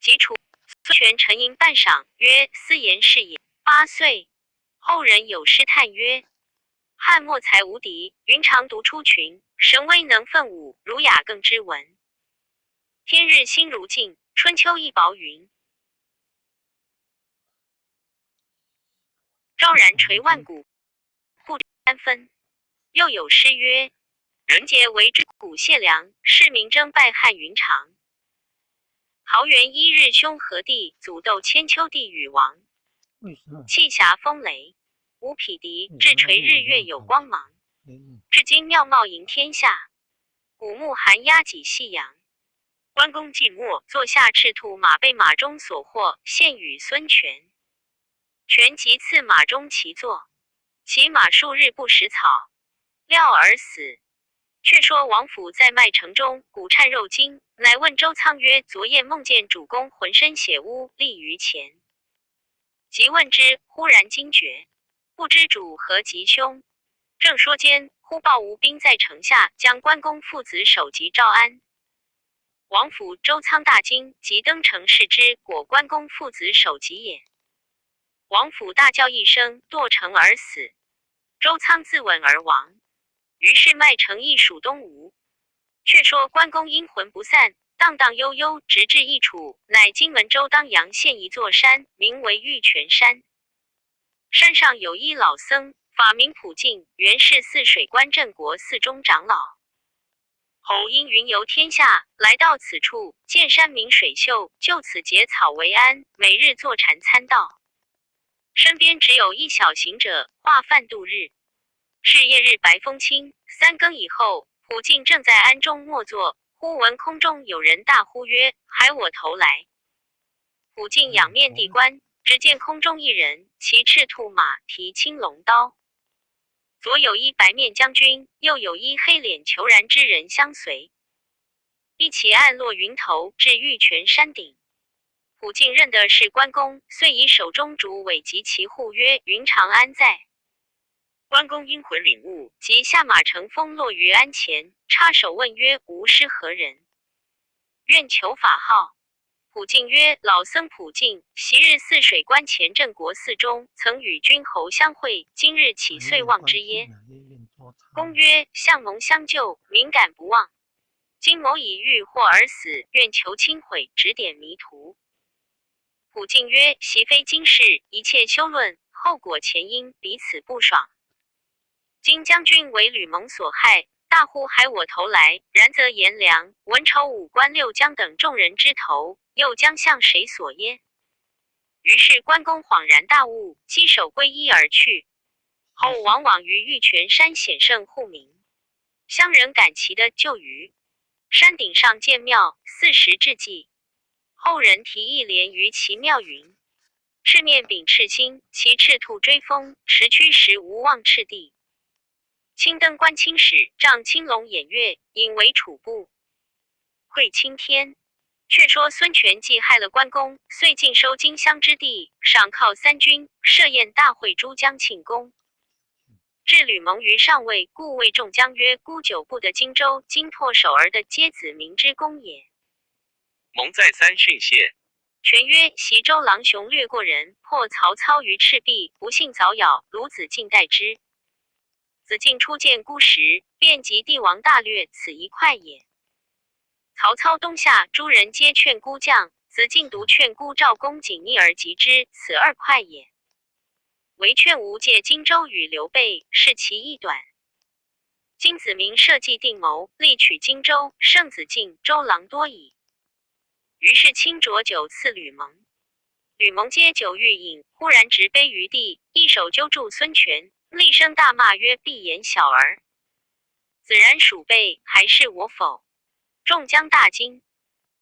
及楚孙权沉吟半晌，曰：“斯言是也。”8岁，后人有诗叹曰：“汉末才无敌，云长独出群。神威能奋武，儒雅更知文。天日新如镜，春秋一薄云。昭然垂万古，不三分。”又有诗曰：“人杰为之古谢良，士明争败汉云长。桃园一日兄何地，祖斗千秋地与王。为什么？气侠风雷，无匹敌，为什至么要垂日月录这样有光芒。嗯。至今庙貌迎天下，古木寒鸦几夕阳。”关公寂寞，坐下赤兔马被马中所获，献与孙权。权即赐马中骑坐，骑马数日不食草，料而死。却说王府在麦城中，骨颤肉惊，乃问周仓曰：“昨夜梦见主公浑身血污，立于前。”即问之，忽然惊觉，不知主何吉凶。正说间，忽报吴兵在城下，将关公父子首级招安。王府、周仓大惊，即登城视之，果关公父子首级也。王府大叫一声，堕城而死。周仓自刎而亡。于是麦城亦属东吴。却说关公阴魂不散，荡荡悠悠，直至一处，乃荆门州当阳县一座山，名为玉泉山。山上有一老僧，法名普净，原是泗水关镇国寺中长老。后因云游天下，来到此处，见山明水秀，就此结草为庵，每日坐禅参道。身边只有一小行者，化饭度日。是夜日白风清，三更以后，普净正在庵中默坐，忽闻空中有人大呼曰：“还我头来！”普净仰面地观，只见空中一人，骑赤兔马，提青龙刀，左有一白面将军，右有一黑脸虬髯之人相随，一齐暗落云头，至玉泉山顶。普净认得是关公，遂以手中竹尾及其护曰：“云长安在？”关公阴魂领悟，即下马乘风落于庵前，插手问曰：“吾师何人？愿求法号。”普净曰：“老僧普净，昔日泗水关前镇国寺中，曾与君侯相会，今日岂哎遂呀，关忘之耶？” 键啊，这练做公仓。曰：“相蒙相救，敏感不忘。今某已遇祸而死，愿求清悔，指点迷途。”普净曰：“昔非今世，一切修论，后果前因，彼此不爽。今将军为吕蒙所害，大呼还我头来。然则颜良、文丑五关六将等众人之头，又将向谁索耶？”于是关公恍然大悟，稽首归依而去。后往往于玉泉山显圣护民，乡人感其的就于山顶上建庙，四时致祭。后人题一联于其庙云：“赤面秉赤心，骑赤兔追风，驰驱时无忘赤地。青灯观青史，仗青龙偃月，引为楚部，会青天。”却说孙权既害了关公，遂尽收荆襄之地，赏犒三军，设宴大会诸将庆功。至吕蒙于上位，故谓众将曰：“孤久不得荆州，今唾手而得，皆子明之功也。”蒙再三训诫。权曰：“习周郎雄略过人，破曹操于赤壁，不幸早殍，鲁子敬代之。子敬初见孤时，便及帝王大略，此一块也。曹操东下，诸人皆劝孤将，子敬独劝孤赵公谨逆而及之，此二块也。唯劝吾借荆州与刘备，是其意短。今子明设计定谋，力取荆州，胜子敬、周郎多矣。”于是亲酌酒赐吕蒙，吕蒙接酒欲饮，忽然执杯于地，一手揪住孙权，厉声大骂曰：“闭眼小儿，子然鼠辈，还是我否？”众将大惊。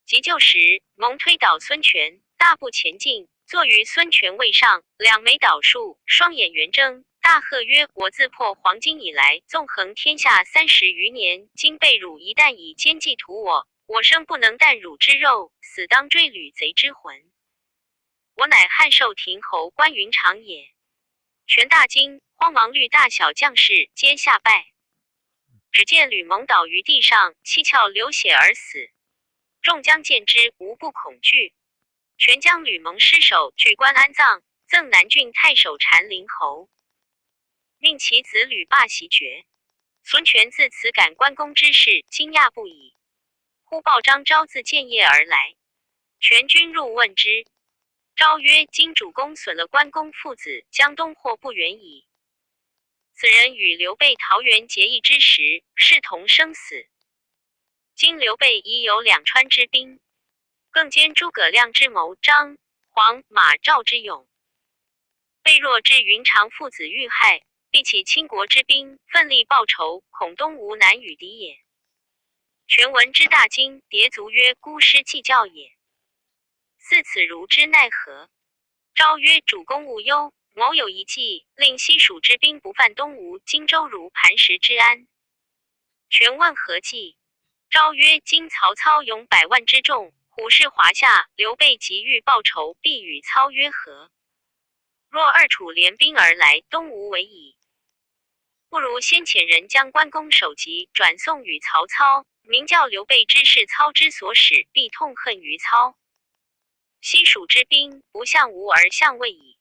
急救时，蒙推倒孙权，大步前进，坐于孙权位上，两眉倒竖，双眼圆睁，大喝曰：“我自破黄巾以来，纵横天下30余年，今被汝一旦以奸计屠我，我生不能啖汝之肉，死当追吕贼之魂。我乃汉寿亭侯关云长也。”权大惊，慌忙率大小将士皆下拜。只见吕蒙倒于地上，七窍流血而死。众将见之，无不恐惧。权將呂蒙屍首舉棺安葬，贈南郡太守單靈侯，命其子呂霸襲爵。孫權自此感關公之事，驚訝不已。忽報張昭自建業而來，權軍入問之，昭曰：“今主公損了關公父子，江東禍不遠矣。此人與劉備桃園結義之時，誓同生死。今劉備已有兩川之兵，更兼諸葛亮之謀，張、黃、馬、趙之勇。備若知雲長父子遇害，必起傾國之兵，奮力報仇，恐東吳難與敵也。”權聞之大驚，跌足曰：“孤師計較也。似此如之奈何？”昭曰：“主公勿憂，某有一計，令西蜀之兵不犯東吳，荊州如磐石之安。”權問何計？昭曰：“今曹操擁百萬之眾，虎視華夏，劉備急欲報仇，必與操約和。若二楚聯兵而來，東吳危矣。不如先遣人將關公首級轉送與曹操，明叫劉備知是操之所使，必痛恨於操。西蜀之兵不向吳而向魏矣。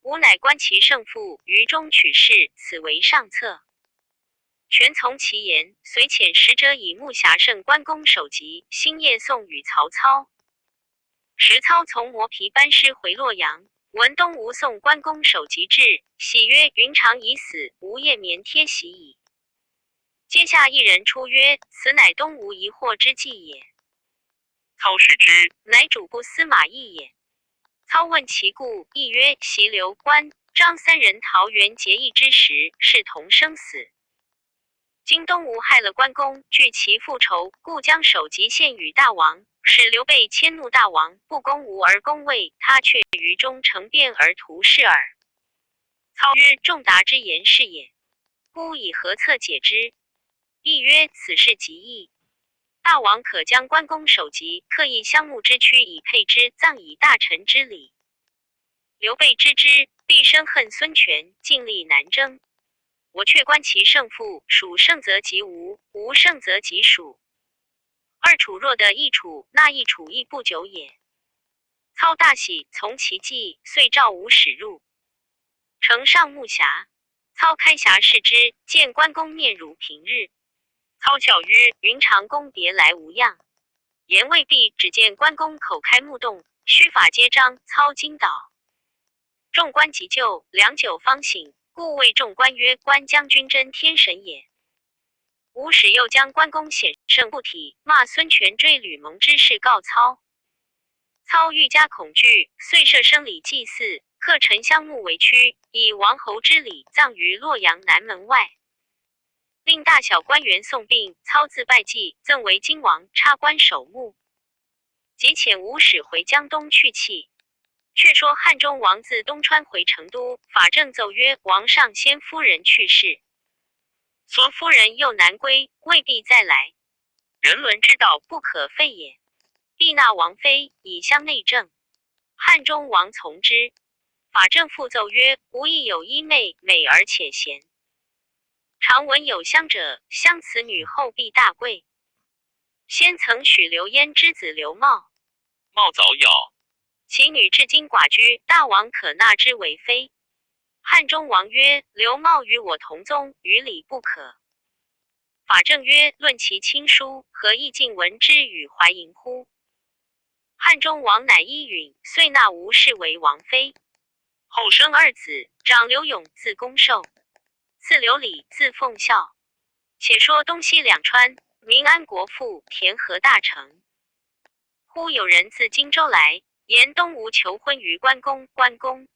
吾乃觀其勝負，於中取勢，此為上策。”權從其言，遂遣使者以木匣盛關公首級，星夜送與曹操。時操從磨皮班師回洛陽，聞東吳送關公首級至，喜曰：“雲長已死，吾夜眠貼席矣。”階下一人出曰：“此乃東吳遺禍之計也。”操視之，乃主簿司馬懿也。操問其故，懿曰：“昔劉關張三人桃園結義之時，誓同生死。今東吳害了關公，懼其復仇，故將首級獻與大王，使劉備遷怒大王，不攻吳而攻魏，他卻於中乘變而圖事耳。”操曰：“仲達之言是也。孤以何策解之？”懿曰：“此事極易。大王可將關公首級，刻一香木之軀以佩之，葬以大臣之禮。劉備知之，必生恨孫權，盡力南征。我卻觀其勝負，蜀勝則擊吳，吳勝則擊蜀。二楚若得一楚，那一楚亦不久也。”操大喜，從其計，遂召吳使入，呈上木匣。操開匣視之，見關公面如平日。操笑曰：“雲長公別來無恙。”言未畢，只見關公口開目動，須髮皆張。操驚倒，眾官急救，良久方醒，故謂眾官曰：“關將軍真天神也。”吳使又將關公險勝附體，罵孫權追呂蒙之事告操。操愈加恐懼，遂設牲禮祭祀，刻沉香木為軀，以王侯之禮葬於洛陽南門外。令大小官員送殯，操自拜祭，贈為荊王，插關守墓。即遣吳使回江東去訖。卻說漢中王自東川回成都，法正奏曰：“王上先夫人去世，孫夫人又南歸，未必再來。人倫之道不可廢也。必納王妃，以襄內政。”漢中王從之。法正復奏曰：“吾亦有一妹，美而且賢。常聞有相者，相此女後必大貴。先曾許劉焉之子劉瑁，瑁早夭。其女至今寡居，大王可納之為妃。”漢中王曰：“劉瑁與我同宗，於理不可。”法正曰：“論其親疏，何異晉聞之與懷鄞乎？”漢中王乃依允，遂納吳氏為王妃。後生二子，長劉勇，字公壽。次劉禮，字奉孝。且說東西兩川，民安國富，田禾大成。忽有人自荊州來，言東吳求婚於關公，關公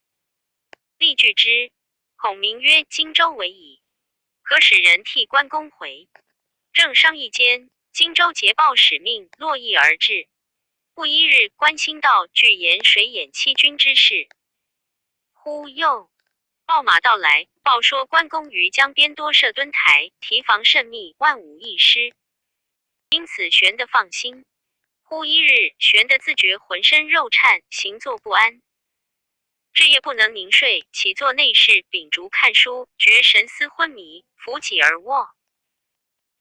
力拒之。孔明曰：“荊州危矣，可使人替關公回。”正商議間，荊州捷報使命，絡繹而至。不一日，關興道據言水淹七軍之事。忽又報馬到來，報說關公於江邊多設墩台，提防甚密，萬無一失。因此玄德放心。忽一日，玄德自覺渾身肉顫，行坐不安，至夜不能寧睡，起坐內室，秉燭看書，覺神思昏迷，扶几而臥。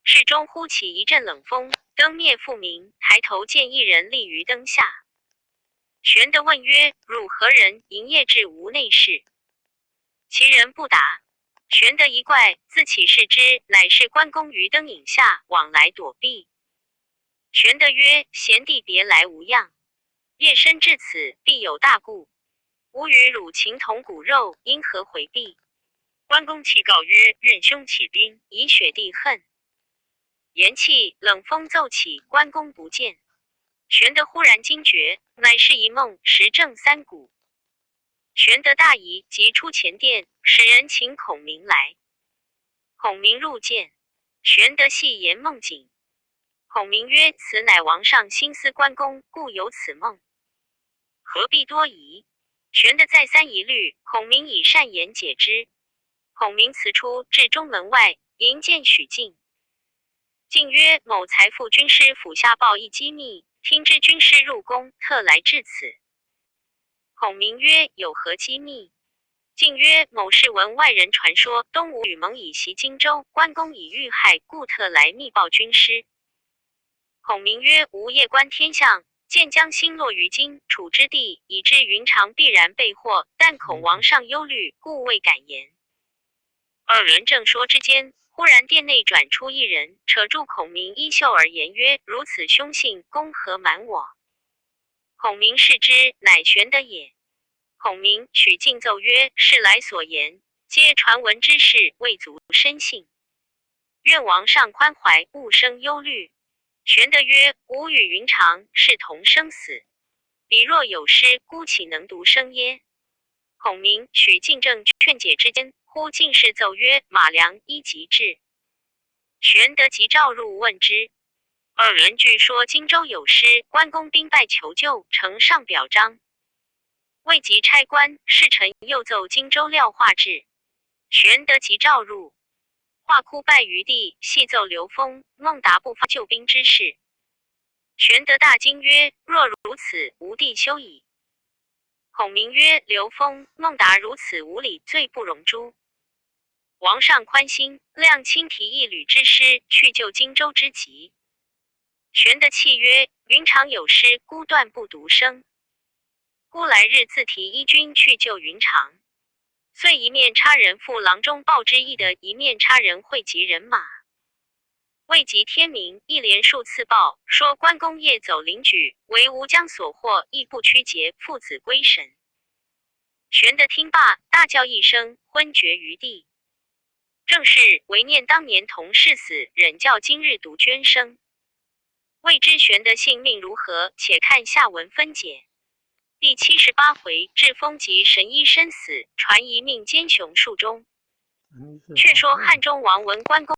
室中忽起一陣冷風，燈滅復明，抬頭見一人立於燈下。玄德问曰：“汝何人？营夜至吾内室？”其人不答。玄德疑怪，自起视之，乃是关公于灯影下往来躲避。玄德曰：“贤弟别来无恙，夜深至此，必有大故。吾与汝情同骨肉，因何回避？”关公泣告曰：“愿兄起兵，以雪弟恨。”言訖，冷风骤起，关公不见。玄德忽然惊觉，乃是一梦，时正三鼓。玄德大疑，即出前殿，使人请孔明来。孔明入见，玄德细言梦境。孔明曰：“此乃王上心思关公，故有此梦，何必多疑？”玄德再三疑虑，孔明以善言解之。孔明辞出，至中门外，迎见许靖。靖曰：“某才赴军师府下报一机密，听知军师入宫，特来至此。”孔明曰：“有何机密？”靖曰：“某事闻外人传说，东吴吕蒙已袭荆州，关公已遇害，故特来密报军师。”孔明曰：“吾夜观天象，见将星落于荆楚之地，已知云长必然被祸，但恐王上忧虑，故未敢言。”二人正说之间，忽然殿内转出一人，扯住孔明衣袖而言曰：“如此凶信，公何瞒我？”孔明视之，乃玄德也。孔明、许靖奏曰：“事来所言，皆传闻之事，未足深信。愿王上宽怀，勿生忧虑。”玄德曰：“吾与云长是同生死，彼若有失，孤岂能独生耶？”孔明、许靖正劝解之间，忽进士奏曰：“马良一急至。”玄德急召入问之。二人据说荆州有失，关公兵败求救，呈上表彰。未及差官，侍臣又奏荆州廖化至。玄德急召入，化哭拜于地，细奏刘封、孟达不发救兵之事。玄德大惊曰：“若如此，吾弟休矣。”孔明曰：“刘封、孟达如此无礼，罪不容诛。王上宽心，谅亲提一旅之师去救荆州之急。”玄德泣曰：“云长有失，孤断不独生。孤来日自提一军去救云长。”遂一面差人赴郎中报之翼德，一面差人汇集人马。未及天明，一连数次报说关公夜走临沮，为吴将所获，亦不屈节，父子归神。玄德听罢，大叫一声，昏厥于地。正是惟念当年同事死，忍教今日独捐生。未知玄德性命如何？且看下文分解。第78回，智风及神医生死，传一命奸雄术中。却说汉中王闻关公。